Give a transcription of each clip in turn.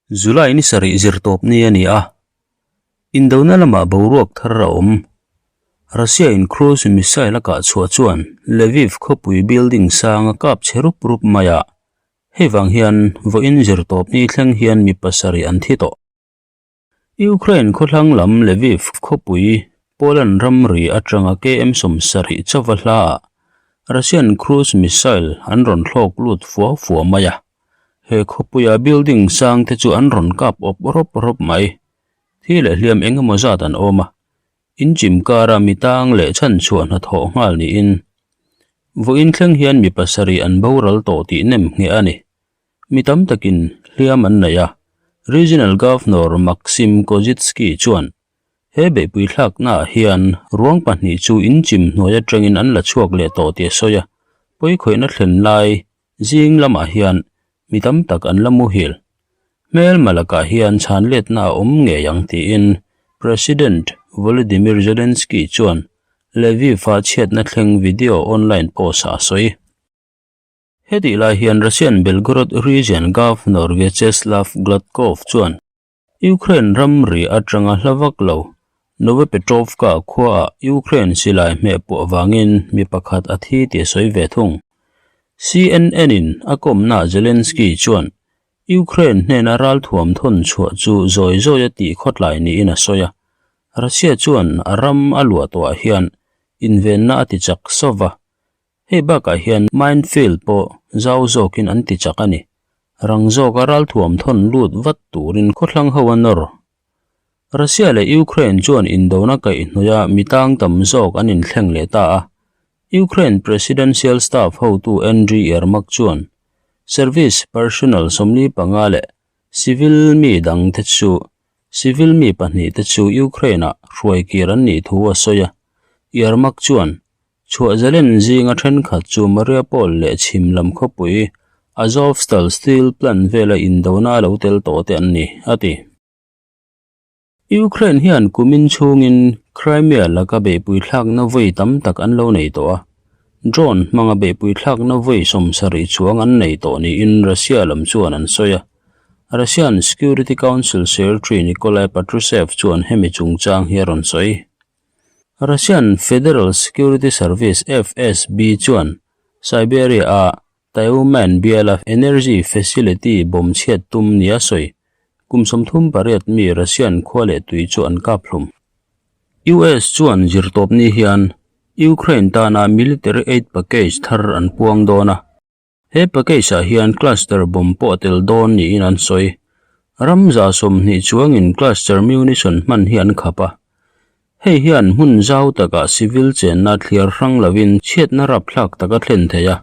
July ni sarih zirtawp ni a ni a, indona lamah boruak thar a awm. Russia in cruise missile a kah chhuah chuan Lviv khawpui building sang a kap chhe rup rup mai a, hei vang hian vawiin zirtawp ni thleng hian mi pasarih an thi tawh. Ukraine khawthlang lam Lviv khawpui Poland ramri atanga KM 70 chauva hlaah Russian cruise missile an rawn thlawk lut fua fua mai a, he khawpuia building sang te chu an rawn kap awp rawp rawp mai. Thi leh hliam eng emaw zat an awm a, inchim kara mi tang leh chhanchhuah hnathawh nghal niin vawiin thleng hian mi pasarih an boral tawh tih nem ngheh a ni. Mi tam takin hliam an nei a, Regional Governor Maxim Kozitsky chuan he beihpui thlaknaah hian ruang pahnih chu inchim hnuai atangin an la chhuak leh tawh tih a sawi a, pawikhawihna thlen lai zing lamah hian mi tam tak an la muhil. Hmelma lakah hian chhan letna a awm ngei ang tiin President Volodymyr Zelensky chuan Lviv-a chhiatna thleng video online post-ah a sawi. Hetih lai hian Russian Belgorod Region Governor Vyacheslav Gladkov chuan Ukraine ramri atanga hla vak lo Novopetrovka khuaah Ukraine silai hmeh puah vangin mi pakhat a thi tih a sawi ve thung. CNN-in a kawmnaah Zelensky chuan Ukraine hnena ralthuam thawn chhuah chu zawi zawi a tih khawtlai niin a sawi a. Russia chuan a ram a luah tawhah hian invenna a ti chak sauh va, Hei bakah hian minefield pawh zau zawkin an ti chak a ni. Rang zawka ralthuam thawn lut vat turin khawthlang ho a nawr. Russia leh Ukraine chuan indona kaihhnawih a mi tang tam zawk an inthleng leh ta a. Ukraine Presidential Staff hotu Andriy Yermak chuan service personnel 45 leh civil mi dangte chu civil mi pahnihte chu Ukraine-ah hruaikir an nih thu a sawi a. Yermak chuan Chhuahzalen zinga thenkhat chu Mariupol leh chhim lam khawpui Azovstal Steel Plant vela indona a lo tel tawh te an ni, a ti. Ukraine hian kumin chhungin Crimea laka beihpui thlakna vawi tam tak an lo nei tawh a, drone hmanga beihpui thlakna vawi 70 chuang an nei tawh niin Russia lam chuan an sawi a. Russian Security Council Secretary Nikolai Patrushev chuan hemi chungchang hi a rawn sawi. Russian Federal Security Service, FSB, chuan Siberia-a Tyumen biala energy facility bomb chhiat tum nia sawi kum 38 mi Russian khua leh tui chu an kap hlum. US chuan zirtawpni hian Ukraine tana military aid package thar an puang dawn a. He package ah hian cluster bomb pawh a tel dawn niin an sawi. Ram 20 chuangin cluster munition hman hi an khap a. Hei hian hmun zau takah civil chenna thliar hrang lovin chhiatna rapthlak tak a thlen thei a.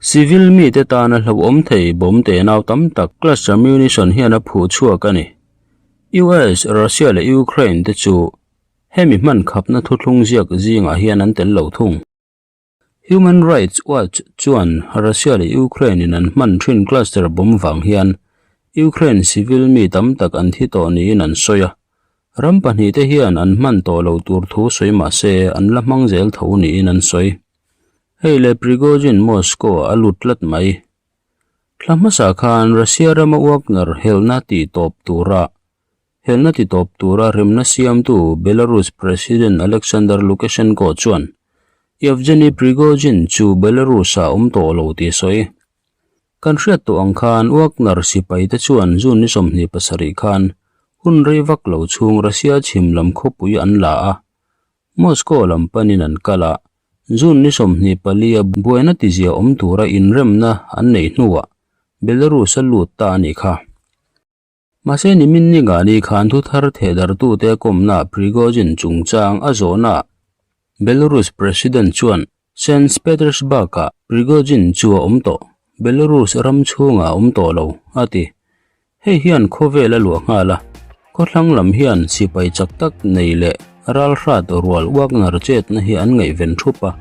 Civil mite tana hlauhawm thei bomb tenau tam tak cluster munition hian a phuh chhuak a ni. US, Russia leh Ukraine te chu hemi hman khapna thuthlung ziak zingah hian an tel lo thung. Human Rights Watch chuan Russia leh Ukraine in an hman thin cluster bomb vang hian Ukraine civil mi tam tak an thi tawh niin an sawi a, ram pahnihte hian an hman tawh lo tur thu sawi mah se an la hmang zel tho niin an sawi. Hei le Prigozhin Moscow a lut tlat mai. Thla hmasa khan Russia rama Wagner helna tih tawp tura Helna ti tawp tura remna siamtu Belarus President Alexander Lukashenko chuan Yevgeny Prigozhin chu Belarus-ah awm tawh lo tih a sawi. Kan hriat tawh ang khan Wagner sipaite chuan June ni 27 khan hun rei vak lo chhung Russia chhim lam khawpui an la a, Moscow lam panin an kal a, June ni 24 a buaina tizia awm tura inremna an neih hnuah Belarus a lut ta a nih kha. Mahse nimin ni ngani khan thu thar thehdartute kawmna Prigozhin chungchang a zawhnaah Belarus President chuan Saint Petersburg-ah Prigozhin chu a awm tawh, Belarus ram chhungah a awm tawh lo, a ti. Hei hian khawvel a luah nghal a, khawthlang lam hian sipai chak tak nei leh ralhrat rual Wagner chetna hi an ngaihven thup a.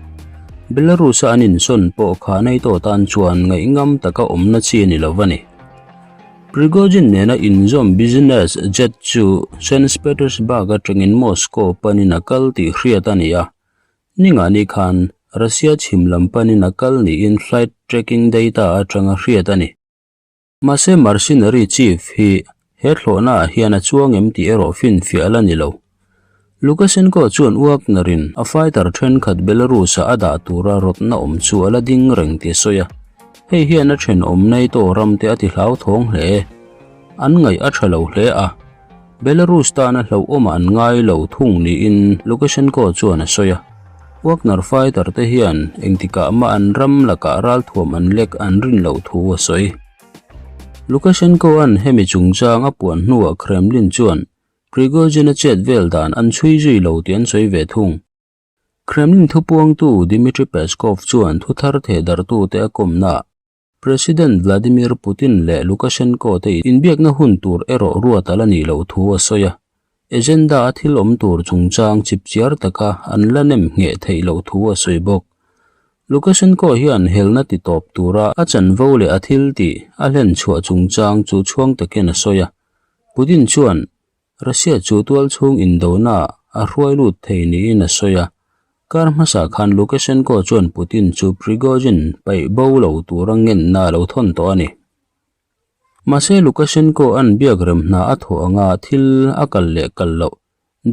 Belarus-a an insawn pawh kha NATO tan chuan ngaihngam taka awmna chi a ni lo a ni. Prigozhin nena inzawm business jet chu Saint Petersburg atangin Moscow panin a kal tih hriat a ni a, ningani khan Russia chhim lam panin a kal niin flight tracking data atanga hriat a ni. Mahse mercenary chief hi He thlawhnaah hian a chuang em tih erawh finfiah a la ni lo. Lukashenko chuan Wagner-in a fighter thenkhat Belarus-a a dah tura rawtna awm chu a la ding reng tih a sawi a. Hei hian a thenawm NATO ramte a ti hlauthawng hle. An ngaih a tha lo hle a. Belarus tana hlauhawmah an ngai lo thung niin Lukashenko chuan a sawi a. Wagner fighter te hian engtikah mah an ram lakah ralthuam an lek an rin loh thu a sawi. Lukashenko-a'n hemi chungchang a puan hnuah Kremlin chuan Prigozhin-a chet vel dan an chhui zui lo tih an sawi ve thung. Kremlin thupuangtu Dmitry Peskov chuan thuthar thehdarhtute a kawmnaah President Vladimir Putin leh Lukashenko te inbiakna hun tur erawh ruat a la nih loh thu a sawi a. Agenda-a thil awm tur chungchang chipchiar taka an la nem ngheh theih loh thu a sawi bawk. Lukashenko hian helna ti tawp tura a chanvo leh a thil tih a hlen chhuah chungchang chu chhuang takin a sawi a. Putin chuan Russia chu tualchhung indona a hruai lut thei niin a sawi a. Kar hmasa khan Lukashenko chuan Putin chu Prigozhin paih bo lo tura ngenna a lo thawn tawh a ni. Mahse Lukashenko an biak rem hna a thawh anga thil a kal leh kal loh,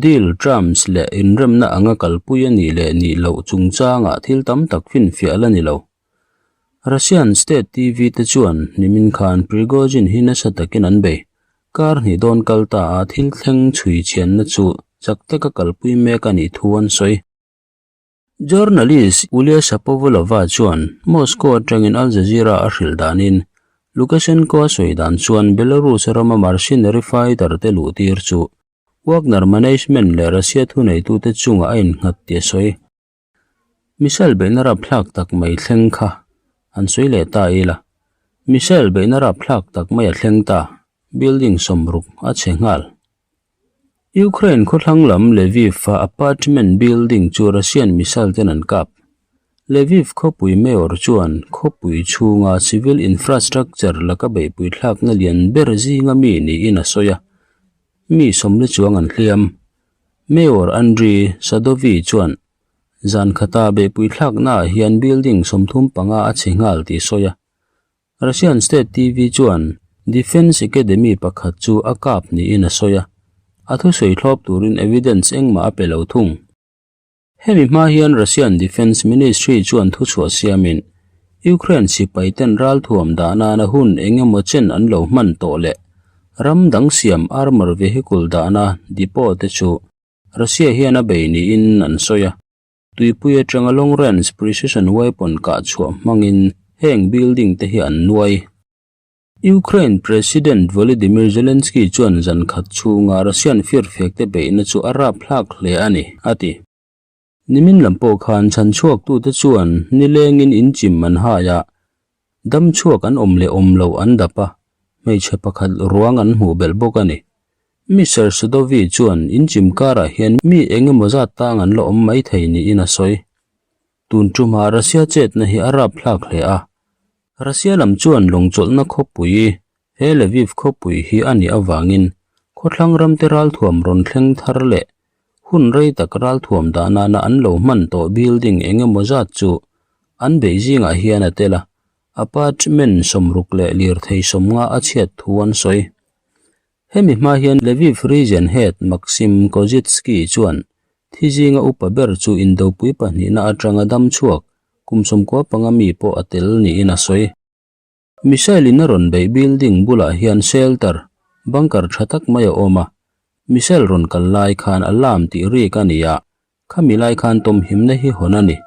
deal terms leh inremna anga kalpui a nih leh nih loh chungchangah thil tam tak finfiah la ni lo. Russian state TV te chuan nimin khan Prigozhin hi nasa takin an bei. Kar hnih dawn kal ta a thil thleng chhui chhianna chu chak taka kalpui mek a nih thu an sawi. Journalist Yulia Shapovalova chuan Moscow atangin Al Jazeera a hrilh danin Lukashenko a sawi dan chuan Belarus rama mercenary fighter te luh tir chu Wagner management leh Russia thuneitute chungah a innghat tih a sawi. Missile beihna rapthlak tak mai thleng kha an sawi leh ta ila. Missile beihna rapthlak tak mai a thleng ta, building 60 a chhe nghal. Ukraine khawthlang lam Lviv-a apartment building chu Russian missile ten an kap. Lviv khawpui mayor chuan khawpui chhunga civil infrastructure laka beihpui thlakna lian ber zinga mi niin a sawi a, mi 40 chuang an hliam. Mayor Andriy Sadovyi chuan zan khata beihpui thlaknaah hian building 35 a chhe nghal tih a sawi a. Russian state TV chuan Defence Academy pakhat chu a kap niin a sawi a, a thusawi thlawp turin evidence engmah a pe lo thung. Hemi hma hian Russian Defence Ministry chuan thuchhuah siamin Ukraine sipai ten ralthuam dah nana hun eng emaw chen an lo hman tawh leh ram dang siam armour vehicle dahna depot te chu Russia hian a bei niin an sawi a. Tuipui atanga long range precision weapon kah chhuah hmangin heng building te hi an nuai. Ukraine President Volodymyr Zelensky chuan zan khat chhunga Russian firfiak te beihna chu a rapthlak hle a ni, a ti. Nimin lam pawh khan chhanchhuaktute chuan nilengin inchim an hai a, dam chhuak an awm leh awm loh an dap a, hmeichhe pakhat ruang an hmuh belh bawk a ni. Mister Sudovi chuan inchim karah hian mi eng emaw zat tang an la awm mai thei niin a sawi. Tun tumah Russia chetna hi a rapthlak hle a. Russia lam chuan lawngchawlhna khawpui he Lviv khawpui hi a nih avangin khawthlang ramte ralthuam rawn thleng thar leh hun rei tak ralthuam dah nana an lo hman tawh building eng emaw zat chu an beih zingah hian a tel a, apartment 60 leh lirthei 50 a chhiat thu an sawi. Hemi hma hian Lviv Region Head Maksym Kozytskyi chuan thi zinga upa ber chu indopui pahnihna atanga dam chhuak kum 95 mi pawh a tel niin a sawi. Missile in a rawn beih building bulah hian shelter, bunker tha tak mai a awm a, missile rawn kal lai khan alarm tih rik a ni a, khami lai khan tawmhimna hi hawn a ni.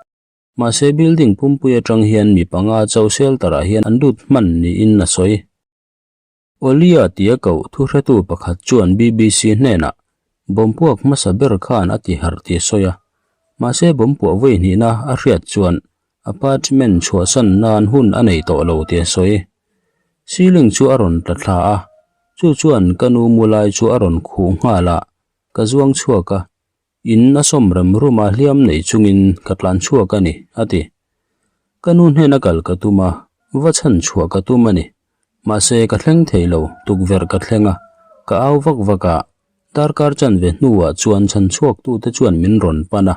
Mahse building pumpui atang hian mi panga chauh shelter ah hian an lut hman niin a sawi. Olia tia koh thuhretu pakhat chuan BBC hnenah bompuak hmasa ber khan a ti harh tih a sawi a, mahse bompuah vawi hnihna a hriat chuan apartment chhuahsan nan hun a nei tawh lo tih a sawi. Ceiling chu a rawn tla thla a, chu chuan ka nu mu lai chu a rawn khuh nghal a, ka zuang chhuak a, in a sawm rem rum a hliam nei chungin ka tlan chhuak a ni, a ti. Ka nu hnena kal ka tum a, va chhan chhuah ka tum a ni. Mahse ka thleng thei lo, tukverh ka thleng a, ka au vak vak a, darkar chanve hnuah chuan chhan chhuaktute chuan min rawn pan a,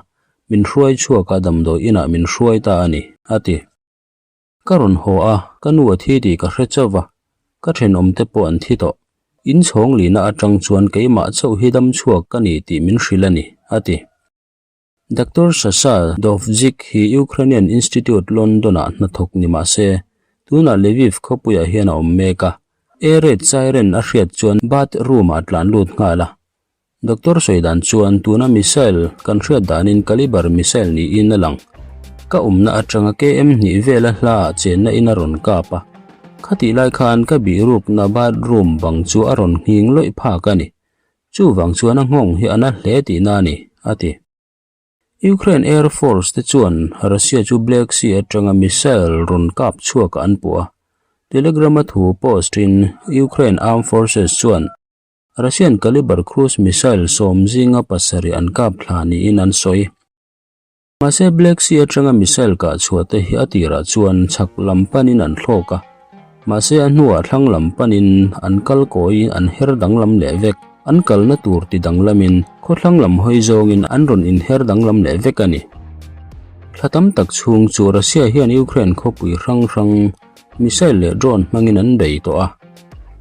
min hruai chhuak a damdawi inah min hruai ta a ni, a ti. Ka rawn haw a, ka nu a thi tih ka hre chauh va, ka thenawmte pawh an thi tawh. In chhawng lihna atang chuan keimah chauh hi dam chhuak ka ni tih min hrilh a ni, a ti. Doctor Sasha Dovzhyk hi Ukrainian Institute London-ah hnathawk ni mah se, tunah Lviv khawpuiah hian a awm mek a. Air raid siren a hriat chuan bath room-ah a tlan lut nghal a. Doctor sawi dan chuan tuna missile kan hriat danin Kalibr missile niin a lang. Ka awmna atanga KM hnih vela hla chenna in a rawn kap a. Khatih lai khan ka bihrukna bathroom bang chu a rawn nghing lawih phak a ni. Chuvang chuan a nghawng hi a na hle tihna a ni, a ti. Ukraine Air Force te chuan Russia chu Black Sea atanga missile rawn kap chhuakah an puh a. Telegram-a thu post-in Ukraine Armed Forces chuan Russian Kalibr cruise missile sawm zinga pasarih an kap thla niin an sawi. Mahse Black Sea atanga missile kah chhuah te hi a tirah chuan chhak lam panin an thlawk a, mahse a hnuah thlang lam panin an kal kawi an her danglam leh vek. An kalna tur ti danglamin khawthlang lam hawi zawngin an rawn inher danglam leh vek a ni. Thla tam tak chhung chu Russia hian Ukraine khawpui hrang hrang Missile leh drone hmangin an bei tawh a,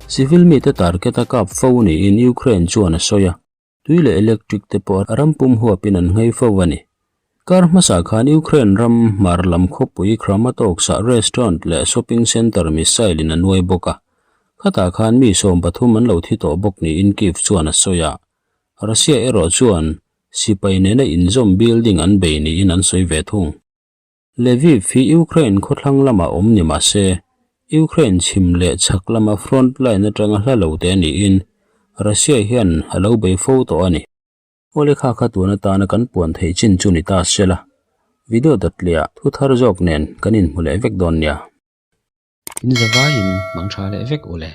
civil mite target a kap fo niin Ukraine chuan a sawi a, tui leh electric te pawh a ram pum huapin an nghei fo a ni. Kar hmasa khan Ukraine ram hmar lam khawpui Kramatorsk-ah restaurant leh shopping centre missile in a nuai bawk a, khatah khan mi 13 an lo thi tawh bawk niin Kyiv chuan a sawi a, Russia erawh chuan sipai nena inzawm building an bei niin an sawi ve thung. Lviv hi Ukraine khawthlang lamah awm ni mah se, Ukraine chhim leh chhak lama front line atanga hla lo te niin Russia hian a lo bei fo tawh a ni. Awle kha kha tun atana kan puan theih chin chu ni ta se la, video dawtliah thu thar zawk nen kan inhmu leh vek dawn nia. In zavaiin hmang tha leh vek ule.